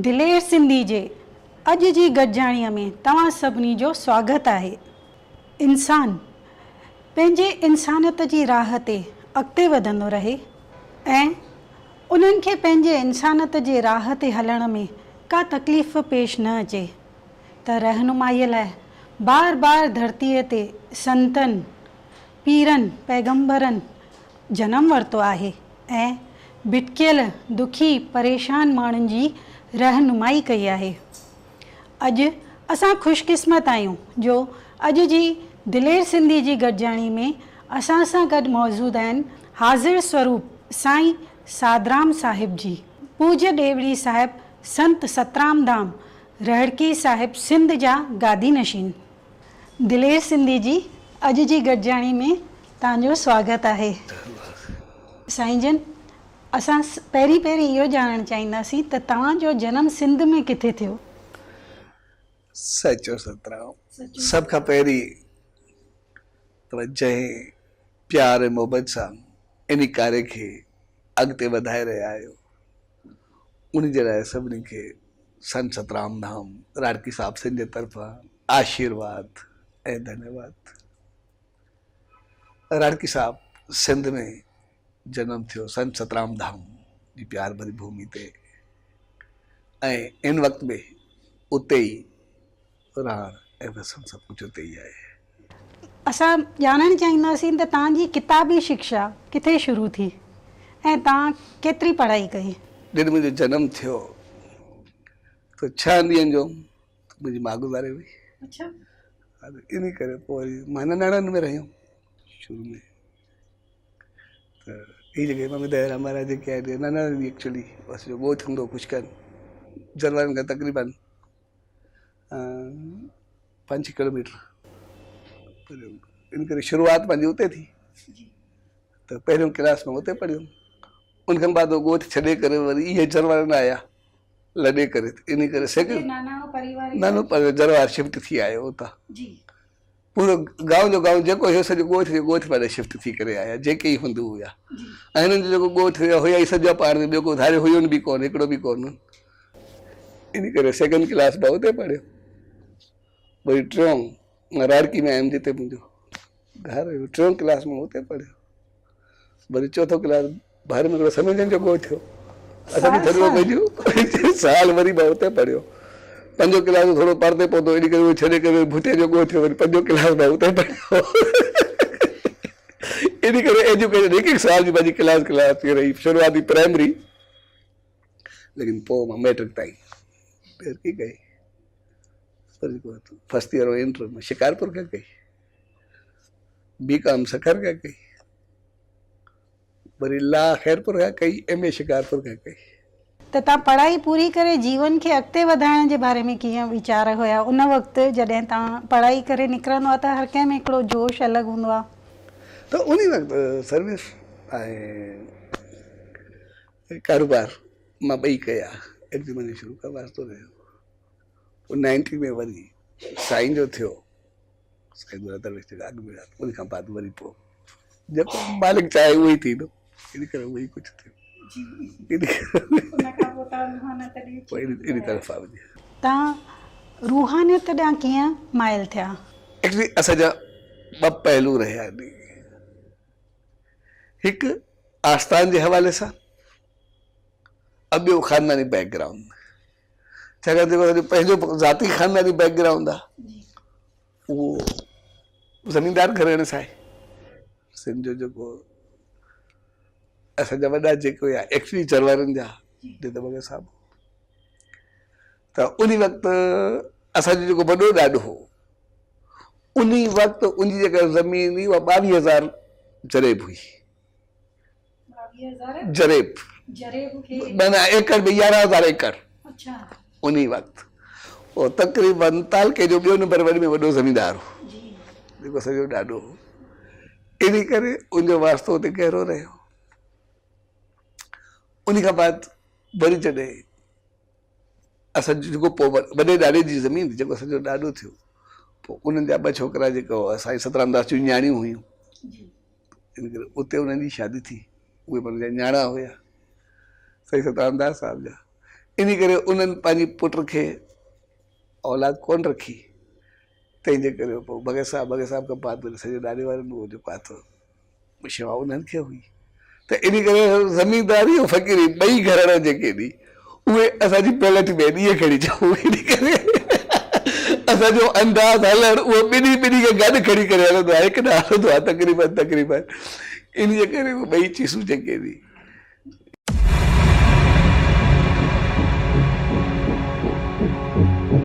دلير سنڌي جي اڄ جي گڏجاڻيء ۾ توهان سڀني جو سواگت آهي. انسان پنهنجي انسانيت جي راهه تي اڳتي وڌندو رهي ۽ انهن کي پنهنجي انسانيت جي راهه تي هلڻ ۾ ڪا تڪليف پيش نه اچي ته رهنمائيء لاء بار بار ڌرتيء تي سنتن، پيرن، پيغمبرن جنم ورتو آهي ۽ ڀٽڪيل، دکي، پريشان ماڻهن جي رهنمائي ڪئي آهي. اڄ اسان خوش قسمت آهيون جو اڄ جي دلير سنڌي جي گڏجاڻي ۾ اسان سان گڏ موجود آهن حاضر سوروپ سائين ساڌرام صاحب جي، پوڄ ڏيوڙي صاحب سنت سترام ڌام رهڙڪي صاحب سنڌ جا گادي نشين. دلير سنڌي جي اڄ جي گڏجاڻي ۾ توهان جو سواگت آهي. سائين جن اسان پهرين پهرين اهو ڄاڻڻ چاهينداسين ته توهان جو جنم سنڌ ۾ ڪٿي ٿيو؟ سچو سترام سڀ کان پهرين توهان جنهن پيار ۽ محبت سان انهي ڪاري کي اڳتي وڌائي رهيا آهيو ان جي لاء سڀني کي سنت سترام ڌام راڙڪي صاحب سنڌ جي طرفان آشيرواد ۽ ڌنيواد. راڙڪي صاحب سنڌ ۾ جنم ٿيو سنت سترام ڌام جي پيار ڀري ڀومي تي ۽ ان وقت به اتي ئي رهڻ ۽ وسڻ سڀ ڪجهه اتي ئي آهي. اسان ڄاڻڻ چاهينداسين ته توهان جي ڪتابي شڪشا ڪٿي شروع ٿي ۽ توهان ڪيتري پڙهائي ڪئي؟ جڏهن منهنجو جنم ٿيو ته ڇهن ڏينهن جو ته منهنجي ماء گذاري وئي. اڇا. ان ڪري پوء وري مان نناڻن ۾ رهيم شروع ۾ ته هي جيڪي ممي دهرا مهاراج جيڪي آهن نناڻن جي ايڪچولي بس جو ڳوٺ هوندو ڪجهه ڪن جروارن کان تقريبن پنج ڇهه ڪلوميٽر ان ڪري شروعات پنهنجي اتي ٿي ته پهريون ڪلاس مان اتي پڙهيم ان کان بعد ڳوٺ ڇڏي ڪري وري اهي جروارن آيا لڏي ڪري انهي ڪري سيڪنڊ نانو پر جروار شفٽ ٿي آيو اتان پورو گائون جو گائون جيڪو هيو سڄو ڳوٺ جو ڳوٺ پاڻ شفٽ ٿي ڪري آيا جيڪي ئي هندو هيا ۽ هنن جو جيڪو ڳوٺ هيو هيا ئي سڄا پاڻ ۾ ٻيو ڪو ڌاريو هيو به ڪونه هڪڙو به ڪونه انهي ڪري سيڪنڊ ڪلاس مان اتي پڙهيو وري ٽيون مان راڙڪي ۾ آيم جتي منهنجو گهر هيو ٽيون ڪلاس مان اتي پڙهيو وري چوٿون ڪلاس ڀر ۾ هڪڙو سميجن جو ڳوٺ هيو اسان به ٿرو پنهنجو سال وري مان اتي پڙهيو پنجون ڪلاس ٿورو پرتي پهتو ان ڪري اهو ڇڏي ڪري ڀٽي جو ڳوٺ هيو وري پنجون ڪلاس مان اتي پڙهيو ان ڪري ايجوڪيشن هڪ هڪ سال جي پنهنجي ڪلاس ڪلاس ٿي رهي شروعاتي پرائمري ليڪن پوء مان ميٽرڪ تائين ترقي ڪئي فرسٽ ايئر انٽر مان شڪارپور کان ڪئي بي ڪام سکر کان ڪئي وري لا خيرپور کان ڪئي ايم اي شڪارپور کان ڪئي. ته توهان پڙهائي پوري ڪري جيون کي اڳتي وڌائڻ جي باري ۾ ڪيئن ويچار هيا ان وقت جڏهن توهان پڙهائي ڪري نڪرندو آهي ته هر ڪنهن ۾ هڪڙو جوش الڳ هوندو آهي. ته انهي وقت سروس ۽ ڪاروبار مان ٻئي ڪيا ايڪچولي منهنجو شروع کان واسطو رهيو پوء نائنٽي ۾ وري سائين جو ٿيو سائين دولت درويش جيڪا اڳ ۾ ان کان بعد وري پوء جيڪو مالڪ چاهي اهو ئي ٿيندو ان ڪري اهو ئي ڪجهه ٿيو ان طرف آ وڃي. تان روحانيت ڏانهن ڪيئن مائل ٿيا؟ ايڪچولي اسان جا ٻه پهلو رهيا آهن هڪ آستان جي حوالي سان ۽ ٻيو خانداني بيڪ گرائونڊ ڇاڪاڻ ته اسان جو پنهنجو ذاتي خانداني بيڪ گرائونڊ آهي اهو زميندار گهراڻي سان آهي سنڌ جو جيڪو اسان جا وڏا جيڪي هيا ايڪچولي چروارن جا جتي بغير صاحب ته ان وقت اسان جو جيڪو وڏو ڏاڏو هو ان وقت ان جي جيڪا زمين هئي اها 22000 جريب هئي جريب معنيٰ ايڪڙ ۾ 11000 ايڪڙ انهي وقت اهو تقريبن تعلقي جو ٻيو نمبر وڏي ۾ وڏو زميندار هو جيڪو اسان جو ڏاڏو هو انهي ڪري ان جو واسطو اتي گهرو رهيو ان کان بعد وري جڏهن اسان جو جيڪو پوء وڏي ڏاڏي جي زمين جيڪو اسان جو ڏاڏو ٿيو پوء انهن جا ٻه ڇوڪرا جيڪو سائين سترام داس جون نياڻيون هيون ان ڪري اتي انهن جي شادي ٿي اهي پنهنجا نياڻا هيا سائين سترام داس صاحب جا. انهي ڪري انهن پنهنجي پٽ کي اولاد ڪونه رکي، تنهن جي ڪري پوء ڀڳت صاحب ڀڳت صاحب کان بعد وري سڄي ڏاڏي وارن اهو جيڪو آهي ته شيوا انهن کي هئي ته انهي ڪري زمينداري ۽ فقيري ٻئي گهراڻا جيڪي ني اهي اسان جي پيلٽ ۾ آهن ائين کڻي چئون انهي ڪري اسان جو انداز هلڻ اهو ٻنهي ٻنهي کي گڏ کڻي ڪري هلندو آهي هڪ ڏانهن هلندو آهي تقريبن تقريبن انهي جي ڪري اهي ٻئي چيزون جيڪي ني.